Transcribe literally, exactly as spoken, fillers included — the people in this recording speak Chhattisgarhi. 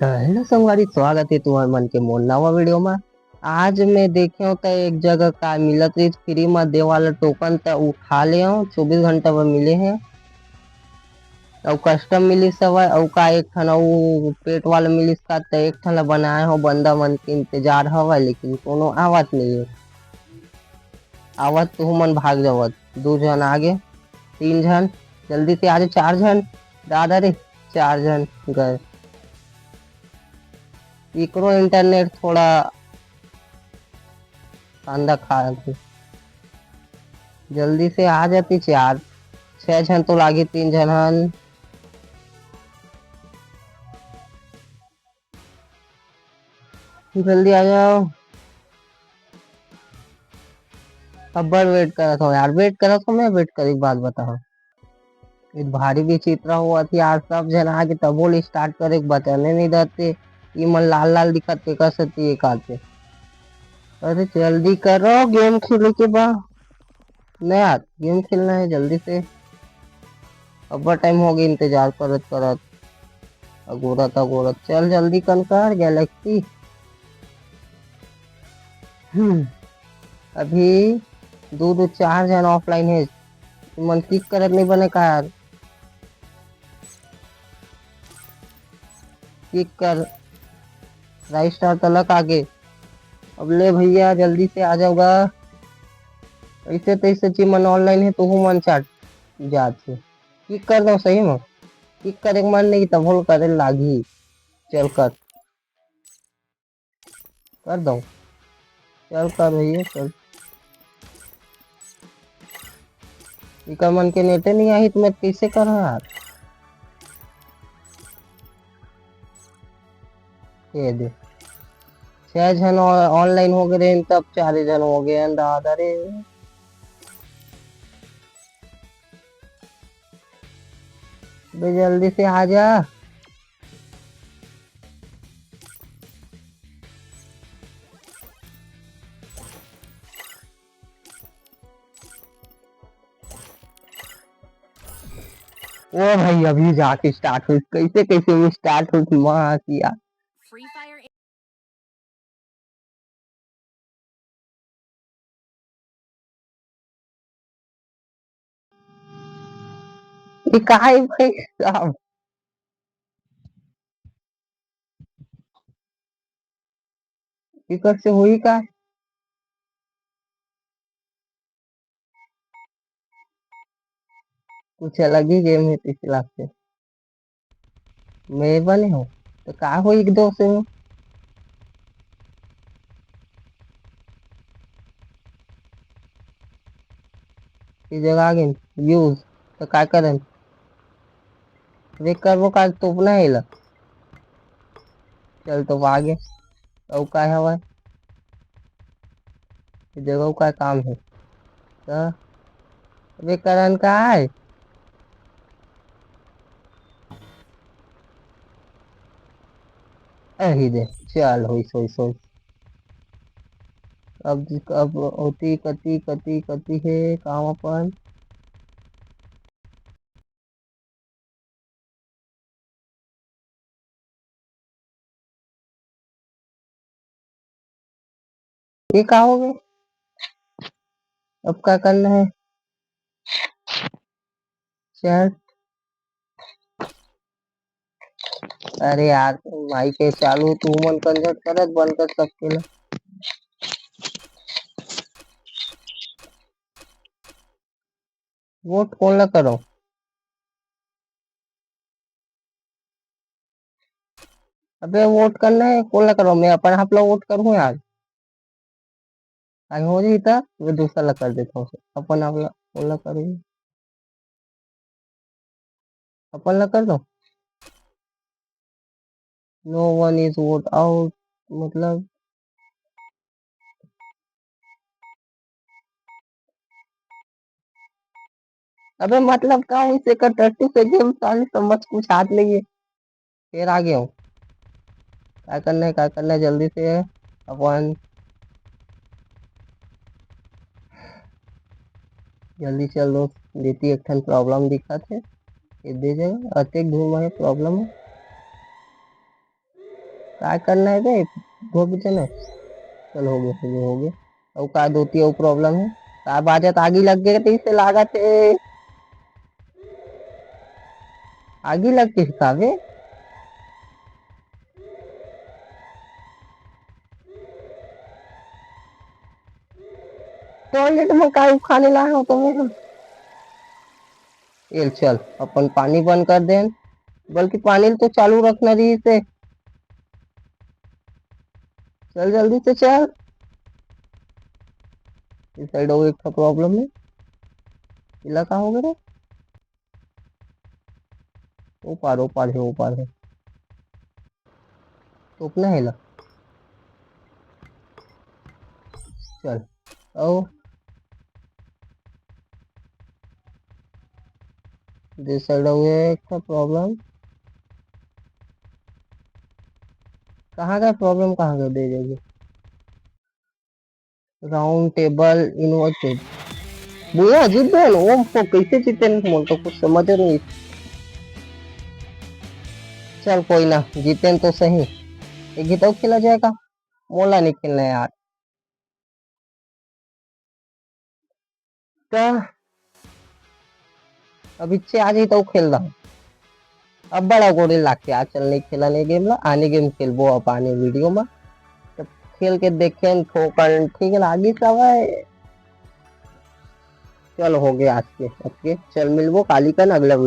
त हेलो संगवारी, स्वागत हे तुमन मन के मोर नवा वीडियो म। आज मैं देखे हूँ त एक जगह का मिलत रहिस फ्री म दे वाला टोकन, त उठा ले हूँ, चौबीस घंटा बर मिले हे। अउ कस्टम मिलिस हवय, अउ का एक ठन अउ पेट वाला मिलिस का, त एक ठन ला बनाए हो, बंदा मन के इंतजार हवय, लेकिन कोनो आवत नहीं है। आवत तुहू मन भाग जावत, दू झन आगे, तीन झन, जल्दी से आजे, चार झन, दादा रे, चार झन गए। इकरो इंटरनेट थोड़ा कांदा खा के। जल्दी से आ जाती, चार, छह झन तो लागे, तीन झन हन। जल्दी आ जाओ। अब्बड़ वेट करत हो यार, वेट करत हो, मैं वेट करे के बात बताओ। ये भारी विचित्र होवत हे यार, सब झन आगे तभो ले स्टार्ट करे के बचने नहीं देते। ये मन लाल लाल दिखत, तेकर सेती ये काटे। अरे जल्दी करो, गेम खेले के बा। नहीं यार, गेम खेलना है जल्दी से। अब्बड़ टाइम हो गया इंतजार करत करत, अगोरत अगोरत। चल जल्दी कन कर गैलेक्सी। हम्म, अभी दो दो चार झन ऑफलाइन है, तुमन किक करत नहीं बने का यार? किक कर, राइस स्टार तलक आगे। अब ले भैया, जल्दी से आ जाओगा। ऐसे तैसे जी मन ऑनलाइन है, तो मन चाट जात है। किक कर दो सही में, किक करे के मन नहीं, तब होल करे लागी। चल कर, कर दो, चल कर भैया, चल। इकर मन के नेटे नहीं आही, तो मैं कैसे कर यार? ये दे, छह झन ऑनलाइन हो गए रहे, तब चार झन हो गए हैं, दादा रे। बे जल्दी से आ जा। ओ भाई, अभी जाके स्टार्ट हुई, कैसे कैसे में स्टार्ट हुई, माँ किया। Free Fire। ये का है भाई साहब? एकर से होई का? कुछ अलग ही गेम है, तीस लाख से मैं बने हो तो का हो एक दो से हो? ये जगह आ गए यूज, तो का करन? वे करबो का, तोपना है ला। चल तो आगे। अउ काय हवय? ये जगह का काम है? त अबे करन का है? अही दे, चल होइस, होइस, होइस। अब, अब ओती कती, कती, कती है काम अपन। ये का हो गया? अब का करना है? चल। अरे यार, माई के चालू तू मन कंजट करत बंद कर सकते ना। वोट कोन ला करो? अबे वोट करना है, कोन ला करो? मैं अपन आप ला वोट करूँ यार। आई हो जाही त मैं दूसरा ला कर देता हूँ। अपन आप ला, कोन ला करूँ? अपन ला कर दो। No one is vote out, मतलब अबे मतलब का हुई से कर टट्टू से गेम साली समझ कुछ हाथ नहीं है। फिर आ गया हूँ। क्या करना है, क्या करना है जल्दी से अपन। जल्दी चल दोस्त, देती एक ठन प्रॉब्लम दिखत है। ये दे जगह अतेक धूम है प्रॉब्लम है। काय करना हे बे? धोबी जन। चल, हो गया, हो गया, हो गया। अउ का दोती अउ problem हे? का बाजत, आगी लग गे तइसे लागत हे। आगी लग गे का बे? Toilet में काय उखाने लाए हो तुम? एल चल, अपन पानी बंद कर देन, बल्कि पानी ल तो चालू रखना रहिस हे। चल जल्दी से चल। इस side अउ एक ठो problem हे। इला का हो गया रे? ओ पार, ओ पार हे, ओ पार हे। तोपना हे ला। चल, अउ this side अउ एक ठो problem। कहाँ गए problem, कहाँ गए? दे देगी। Round table inverted। भैया जीत गए ना? वो तो कैसे जीते ना? मोर तो कुछ समझ नहीं। चल कोई ना, जीते तो सही। एक गीत अउ खेला जाएगा। मोला नहीं खेलना यार। का अब इच्छे आ जाई तो खेल रहा। अब बड़ा गोरे लाग के आज चल नहीं खेला नहीं game ला, आने game खेलबो अब आने video में। तब खेल के देखें, ठोकन, ठीक है, लागी सब है। चल हो गया आज के, OK, चल मिलबो काली कन अगला video।